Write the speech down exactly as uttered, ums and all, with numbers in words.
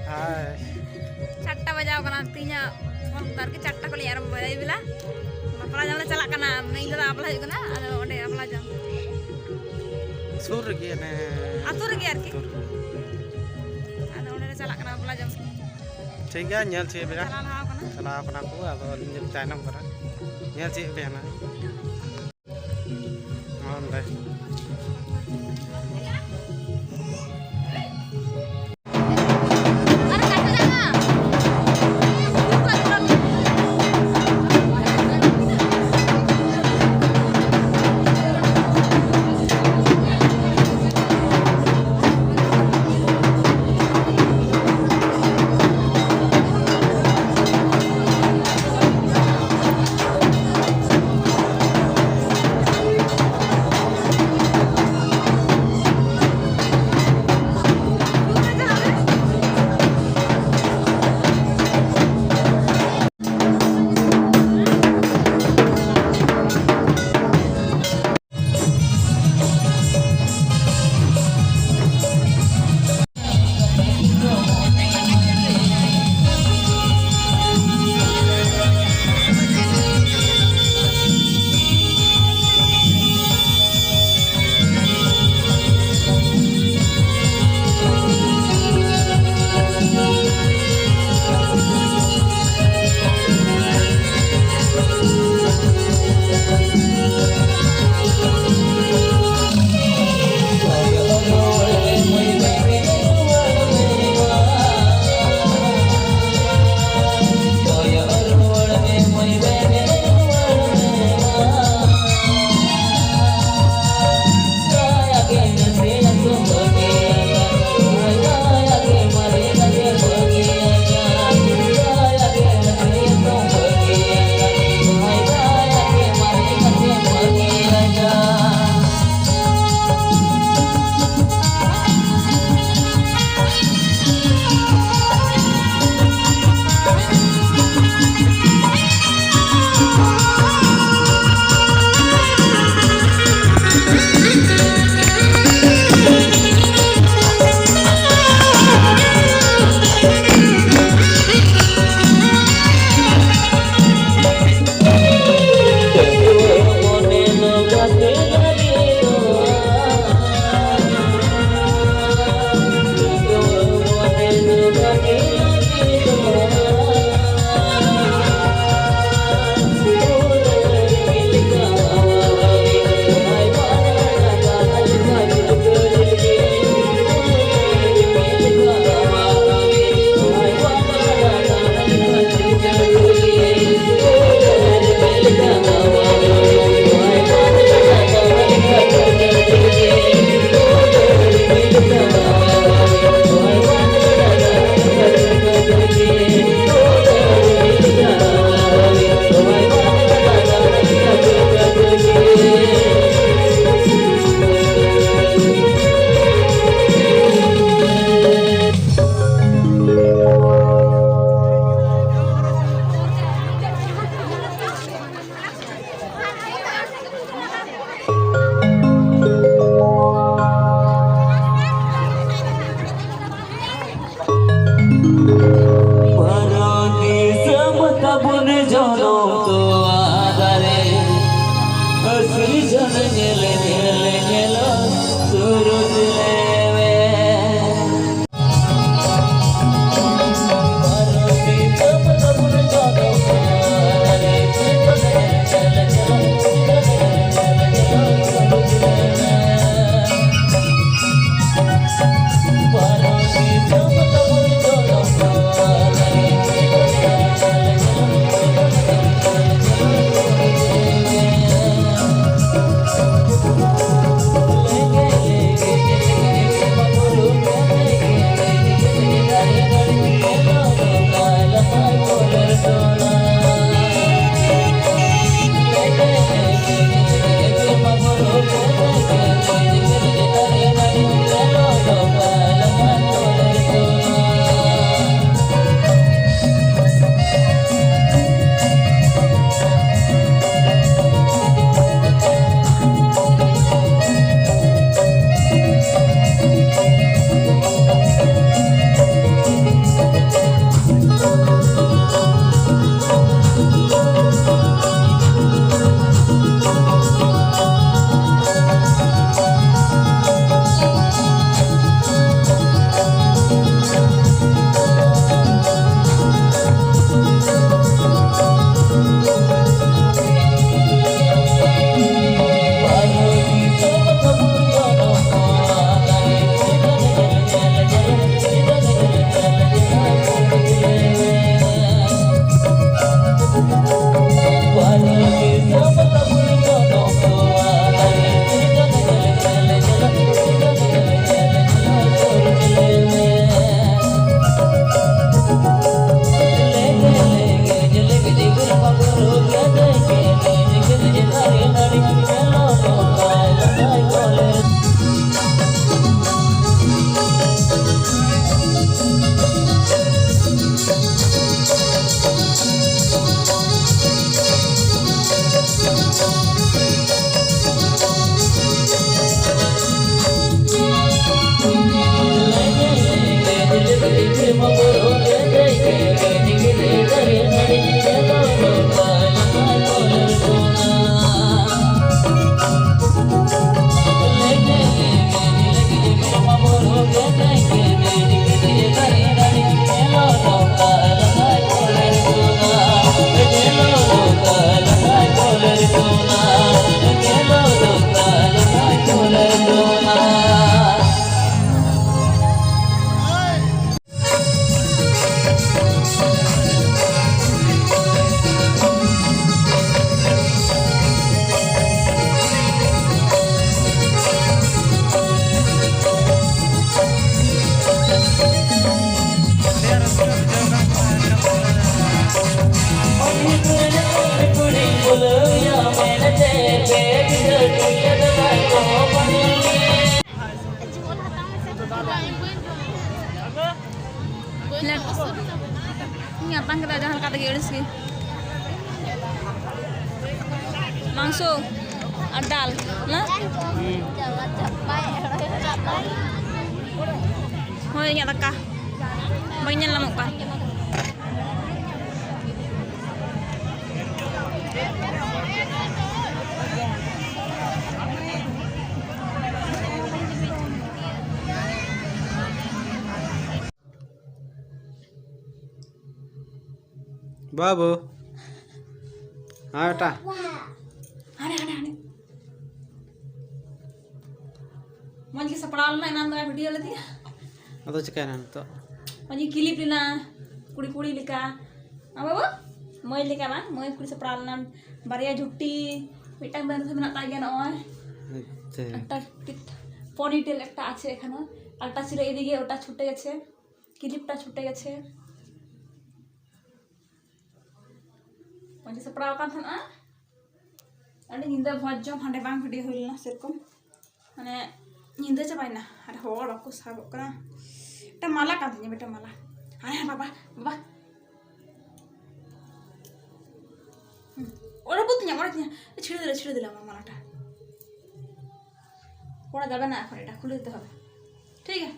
ᱦᱟᱭ᱾ ᱪᱟᱨᱴᱟ ᱵᱟᱡᱟᱣ ᱠᱟᱱᱟ, ᱛᱮᱦᱮᱧᱟᱜ ᱯᱷᱳᱱ ᱠᱚᱫᱚ ᱟᱨᱠᱤ ᱪᱟᱨᱴᱟ ᱠᱷᱚᱱ ᱞᱤᱧ ᱟᱨᱟᱢᱵᱷᱚᱭᱟ ᱟᱹᱭᱩᱵ ᱵᱮᱞᱟ᱾ ᱵᱟᱯᱞᱟ ᱡᱚᱢ ᱞᱮ ᱪᱟᱞᱟᱜ ᱠᱟᱱᱟ, ᱢᱟᱱᱮ ᱤᱧ ᱫᱟᱫᱟ ᱵᱟᱯᱞᱟ ᱦᱩᱭᱩᱜ ᱠᱟᱱᱟ, ᱟᱫᱚ ᱚᱸᱰᱮ ᱵᱟᱯᱞᱟ ᱡᱚᱢ᱾ ᱥᱩᱨ ᱨᱮᱜᱮ ᱚᱱᱮ ᱟᱹᱛᱩ ᱨᱮᱜᱮ ᱟᱨᱠᱤ᱾ ᱥᱩᱨ ᱨᱮᱜᱮ᱾ ᱟᱫᱚ ᱚᱸᱰᱮ ᱞᱮ ᱪᱟᱞᱟᱜ ᱠᱟᱱᱟ ᱵᱟᱯᱞᱟ ᱡᱚᱢ᱾ ᱴᱷᱤᱠ ᱜᱮᱭᱟ, ᱧᱮᱞ ᱦᱚᱪᱚᱭᱮᱫ ᱵᱮᱱᱟ᱾ ᱪᱟᱞᱟᱣ ᱞᱟᱦᱟ ᱠᱟᱱᱟ᱾ ᱪᱟᱞᱟᱣ ᱠᱟᱱᱟ ᱠᱚ, ᱟᱫᱚ ᱟᱹᱞᱤᱧ ᱞᱤᱧ ᱛᱟᱭᱱᱚᱢ ᱠᱟᱱᱟ, ᱧᱮᱞ ᱦᱚᱪᱚᱭᱮᱫ ᱵᱮᱱᱟ᱾ ᱚᱸᱰᱮ᱾ ᱞᱮᱴ᱾ ᱤᱧ ᱟᱛᱟᱝ ᱠᱮᱫᱟ ᱡᱟᱦᱟᱸ ᱞᱮᱠᱟ ᱛᱮᱜᱮ ᱟᱹᱲᱤᱥ ᱜᱮ᱾ ᱢᱟᱝᱥᱚ ᱟᱨ ᱰᱟᱞ ᱱᱟ? ᱦᱳᱭ, ᱤᱧᱟᱹᱜ ᱫᱟᱠᱟ ᱵᱟᱝ ᱧᱮᱞ ᱧᱟᱢᱚᱜ ᱠᱟᱱ᱾ ᱵᱟᱹᱵᱩ᱾ ᱦᱮᱸ, ᱵᱮᱴᱟ᱾ ᱦᱟᱱᱮ, ᱦᱟᱱᱮ, ᱦᱟᱱᱮ᱾ ᱢᱚᱡᱽ ᱜᱮ ᱥᱟᱯᱲᱟᱣ ᱞᱮᱱᱟ, ᱮᱱᱟᱱ ᱫᱚ ᱵᱟᱭ ᱵᱷᱤᱰᱤᱭᱳ ᱞᱮᱫᱮᱭᱟ᱾ ᱟᱫᱚ ᱪᱤᱠᱟᱹᱭᱮᱱᱟ ᱱᱤᱛᱚᱜ? ᱢᱚᱡᱽ ᱜᱮ ᱠᱞᱤᱯ ᱞᱮᱱᱟ, ᱠᱩᱲᱤ ᱠᱩᱲᱤ ᱞᱮᱠᱟ᱾ ᱟᱢ ᱵᱟᱹᱵᱩ? ᱢᱟᱹᱭ ᱞᱮᱠᱟ ᱵᱟᱝ, ᱢᱟᱹᱭ ᱠᱩᱲᱤ ᱥᱟᱯᱲᱟᱣ ᱞᱮᱱᱟ᱾ ᱵᱟᱨᱭᱟ ᱡᱷᱩᱴᱤ, ᱢᱤᱫᱴᱟᱝ ᱵᱮᱱ ᱢᱮᱱᱟᱜ ᱛᱟᱭ ᱜᱮᱭᱟ ᱱᱚᱜᱼᱚᱭ᱾ ᱟᱪᱪᱷᱟ᱾ একটা পনিটেইল একটা আছে এখানে, একটা ছিল এদিকে, ওটা ছুটে গেছে, ক্লিপটা ছুটে গেছে। ᱢᱚᱡᱽ ᱜᱮ ᱥᱟᱯᱲᱟᱣ ᱟᱠᱟᱱ ᱛᱟᱦᱮᱱᱟ᱾ ᱟᱹᱰᱤ ᱧᱤᱫᱟᱹ ᱵᱷᱚᱡᱽ ᱡᱚᱢ ᱦᱟᱸᱰᱮ ᱵᱟᱝ ᱵᱷᱤᱰᱤᱭᱳ ᱦᱩᱭ ᱞᱮᱱᱟ ᱥᱮᱨᱚᱠᱚᱢ, ᱢᱟᱱᱮ ᱧᱤᱫᱟᱹ ᱪᱟᱵᱟᱭᱮᱱᱟ ᱟᱨ ᱦᱚᱲ ᱵᱟᱠᱚ ᱥᱟᱦᱚᱵᱚᱜ ᱠᱟᱱᱟ᱾ ᱢᱤᱫᱴᱟᱝ ᱢᱟᱞᱟ ᱠᱟᱱ ᱛᱤᱧᱟ, ᱢᱤᱫᱴᱟᱝ ᱢᱟᱞᱟ᱾ ᱦᱟᱱᱮ ᱵᱟᱵᱟ, ᱵᱟᱵᱟ᱾ হুম, ওরা বলতে না, ওরা ছিঁড়ে দিলে, ছিঁড়ে দিলাম আমার মালাটা। ওরা যাবে না এখন, এটা খুলে দিতে হবে। ঠিক আছে,